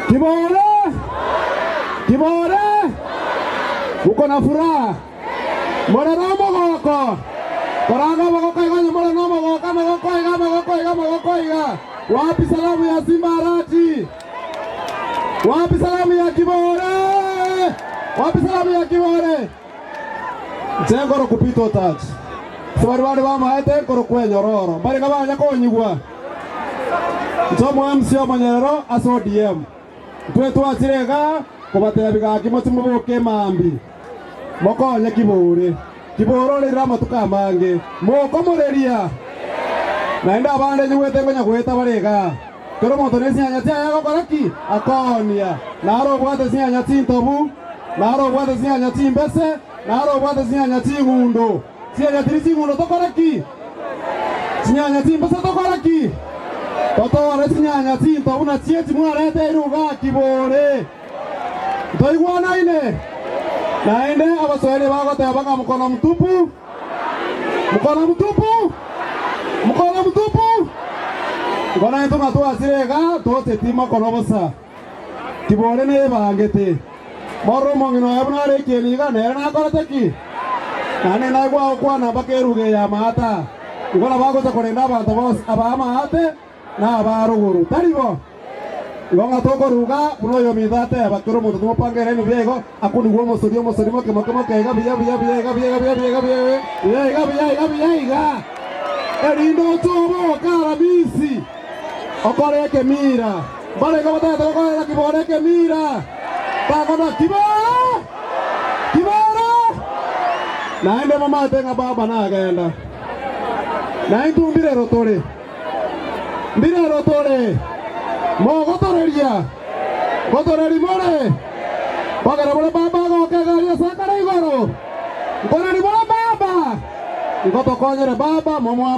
Kibore! Kibore! Uko na furaha? More nomogoko? Koranga amagoko iga onye more nomogoko, amagoko iga, amagoko iga, amagoko iga. Wapi salamu ya Simba Arati? Wapi salamu ya Kibore? Wapi salamu ya Kibore? Inche nkorokwa Peter Otachi. Ase baria bare bamaete nkorokwa enyororo. Mbare ng'a banya konyigwa. Inche omo MC omonyerero ase ODM. Intwe twachire igaa kobatebia gaki mochie moboke emambia mokonye Kibore. Kibore orerire amatuko amange mokomoreria. Naende abande nyigwete nkonya goeta bare igaa. Kera omonto nechinyanya chiaye agokora ki? Akoonia. Naro obwate chinyanya chintobu, naro obwate chinyanya chimbese, naro obwate chinyanya ching'undo. Chinyanya chiria ching'undo tokore ki? Chinyanya chimbese tokore ki? Totore chinyanya chintobu nachio echi mwareteirwe igaa kibore. Ntoigwanaine? Naende Abaswahili bagoteba ng'a mkono mtupu, mkono mtupu, mkono mtupu. Igo naintwe ng'a twachire iga tocheti mokono bosa. Kibore nebangete. Morore omong'ina oye buna are ekieni iga, nere nakorete ki? Naende naigwa agokwana mpaka eruga eye y'amaata. Igo nabo agocha korenda abanto bonsi ab'amaate na abarogoro, tari bo? Igo ng'a tokoruga buna oyominto ateba, kera omonto tomopangere buya igo, akunigwe omosori omosori moke moke moke iga buya buya buya iga buya iga buya buya iga buya buya iga buya iga buya iga, erinde oche oboke Aramisi okore ekemira. Mbarenge batagete gokorera kibore ekemira, bakona kibore kibore, naende momanyete ng'a baba nagenda, naintwe mbirero tore. Mbirero tore, mogotoreria, ngotoreri more, mbogere more Baba agoka egari ase akare igoro, nkoreri more Baba, igo tokonyere Baba momwamate.